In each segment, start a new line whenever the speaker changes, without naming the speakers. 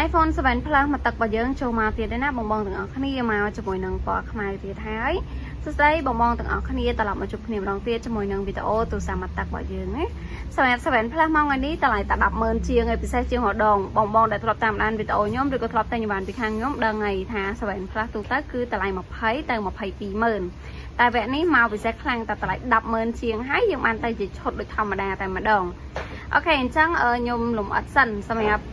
iPhone 7 Plus មកទឹករបស់យើងចូលមកទៀតទេណាបងបងទាំងអស់គ្នាមកជាមួយនឹងពណ៌ខ្មៅទៀតហើយសួស្តីបងបងទាំងអស់គ្នាត្រឡប់មកជួបគ្នាម្ដងទៀតជាមួយនឹងវីដេអូទូរស័ព្ទមកទឹករបស់យើងណាសម្រាប់7 Plus មកថ្ងៃនេះតម្លៃតែ100000ជាងហើយពិសេសជាងរដងបងបងដែលធ្លាប់តាមដានវីដេអូខ្ញុំឬក៏ធ្លាប់តែញ៉ាំពីខាងខ្ញុំដឹងហើយថា7 Plus ទូទៅគឺតម្លៃ20ទៅ220,000តែវគ្គនេះមកពិសេសខ្លាំងតែតម្លៃ100000ជាងហើយយើងបានទៅជាឈុតដូចធម្មតាតែម្ដង OK អញ្ចឹងខ្ញុំលំអិតសិនសម្រាប់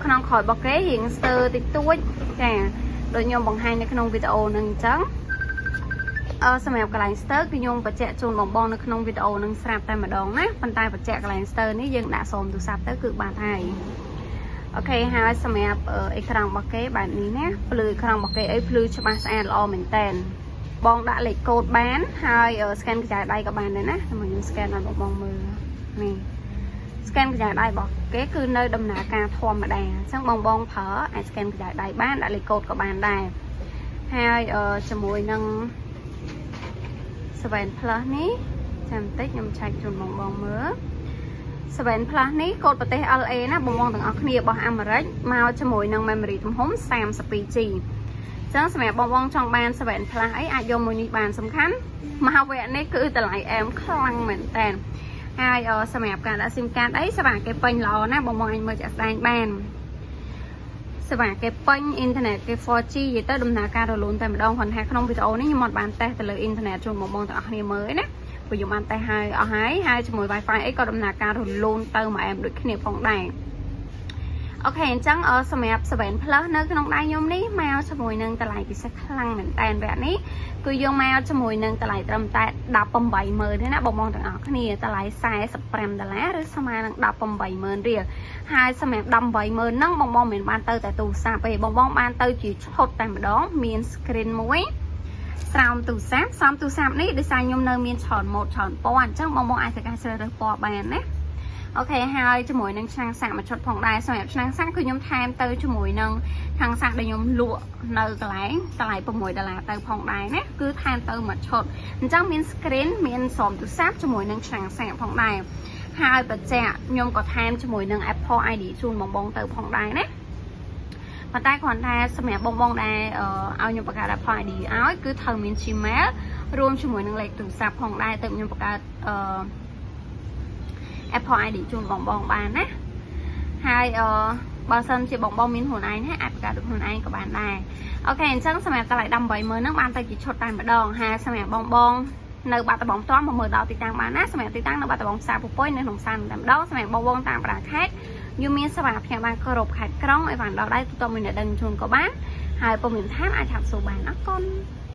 ក្នុងក្រោយរបស់គេរៀងស្ទើរតិចតួចចាដូចខ្ញុំបង្ហាញនៅក្នុងវីដេអូនឹងអញ្ចឹងសម្រាប់កន្លែងស្ទើរគឺខ្ញុំបញ្ជាក់ជូនបងបងនៅក្នុងវីដេអូនឹងស្រាប់តែម្ដងណាប៉ុន្តែបញ្ជាក់កន្លែងស្ទើរនេះយើងដាក់សូមទូរស័ព្ទទៅគឺបានហើយ OK ហើយសម្រាប់អេក្រង់របស់គេបែបនេះណាភ្លឺអេក្រង់របស់គេអីភ្លឺច្បាស់ស្អាតល្អមែនតែនបងដាក់លេខកូដបានហើយ scan កញ្ចែដៃក៏បានដែរណាខ្ញុំ scan ឲ្យបងបងមើលនេះ scan កញ្ចែដៃរបស់គេគឺនៅដំណើរការធម្មតាអញ្ចឹងបងបងប្រើអាច scan កញ្ចែដៃបានដាក់លេខកូដក៏បានដែរហើយជាមួយនឹង7 Plus នេះចាំបន្តិចខ្ញុំឆែកជូនបងបងមើល7 Plus នេះកូដប្រទេស LA ណាបងបងទាំងអស់គ្នារបស់អាមេរិកមកជាមួយនឹង memory ទំហំ 32G ចឹងសម្រាប់បងបងចង់បាន7 Plus អីអាចយកមួយនេះបានសំខាន់មកវគ្គនេះគឺតម្លៃអែមខ្លាំងមែនតើហើយសម្រាប់ការដាក់ SIM card អីសេវាគេពេញល្អណាស់បងបងអាចមើលជាក់ស្ដែងបានសេវាគេពេញអ៊ីនធឺណិតគេ 4G និយាយទៅដំណើរការរលូនតែម្ដងគ្រាន់ថាក្នុងវីដេអូនេះខ្ញុំអត់បានតេស្តទៅលើអ៊ីនធឺណិតជូនបងបងទាំងអស់គ្នាមើលទេណាព្រោះខ្ញុំបានតេស្តហើយអស់ហើយហើយជាមួយ Wi-Fi អីក៏ដំណើរការរលូនទៅមួយអែមដូចគ្នាផងដែរ OK អញ្ចឹងសម្រាប់7 Plus នៅក្នុងដៃខ្ញុំនេះមកជាមួយនឹងតម្លៃពិសេសខ្លាំងមែនតើវគ្គនេះគឺយើងមកជាមួយនឹងតម្លៃត្រឹមតែ180,000ទេណាបងបងទាំងអស់គ្នាតម្លៃ45ដុល្លារឬស្មើនឹង180,000រៀលហើយសម្រាប់180,000ហ្នឹងបងបងមិនបានទៅតែទូរស័ព្ទទេបងបងបានទៅជាឈុតតែម្ដងមាន screen មួយស្រោមទូរស័ព្ទស្រោមទូរស័ព្ទនេះដោយសារខ្ញុំនៅមានច្រើនម៉ូតច្រើនពណ៌អញ្ចឹងបងបងអាចធ្វើការជ្រើសរើសពណ៌បានណា OK ហើយជាមួយនឹងឆ្នាំងសាកមួយឈុតផងដែរសម្រាប់ឆ្នាំងសាកគឺខ្ញុំថែមទៅជាមួយនឹងឆ្នាំងសាកដែលខ្ញុំលក់នៅកន្លែងតម្លៃ6ដុល្លារទៅផងដែរណាគឺថែមទៅមួយឈុតអញ្ចឹងមាន screen មានស្រោមទូរស័ព្ទជាមួយនឹងឆ្នាំងសាកផងដែរហើយបញ្ជាក់ខ្ញុំក៏ថែមជាមួយនឹង Apple ID ជូនបងបងទៅផងដែរណាប៉ុន្តែគ្រាន់តែសម្រាប់បងបងដែលឲ្យខ្ញុំបង្កើត Apple ID ឲ្យគឺត្រូវមាន Gmail រួមជាមួយនឹងលេខទូរស័ព្ទផងដែរទើបខ្ញុំបង្កើតអឺ Apple ID ជូនបងបងបានណាហើយអឺបើសិនជាបងបងមានខ្លួនឯងណាអាចបង្កើតដូចខ្លួនឯងក៏បានដែរ OK អញ្ចឹងសម្រាប់តម្លៃ180,000ហ្នឹងបានទៅជាឈុតតែម្ដងហើយសម្រាប់បងបងនៅបាត់ដំបងផ្ទាល់មកមើលដល់ទីតាំងបានណាសម្រាប់ទីតាំងនៅបាត់ដំបងផ្សារពពុយនៅក្នុងផ្សារតែម្ដងសម្រាប់បងបងតាមប្រាខេត្តយើងមានសេវាផ្ញើបានគ្រប់ខេត្តក្រុងឲ្យបានដល់ដៃទូទៅមួយអ្នកដឹងជូនក៏បានហើយពុំមានថែមអាចឆាប់សួរបានអរគុណ។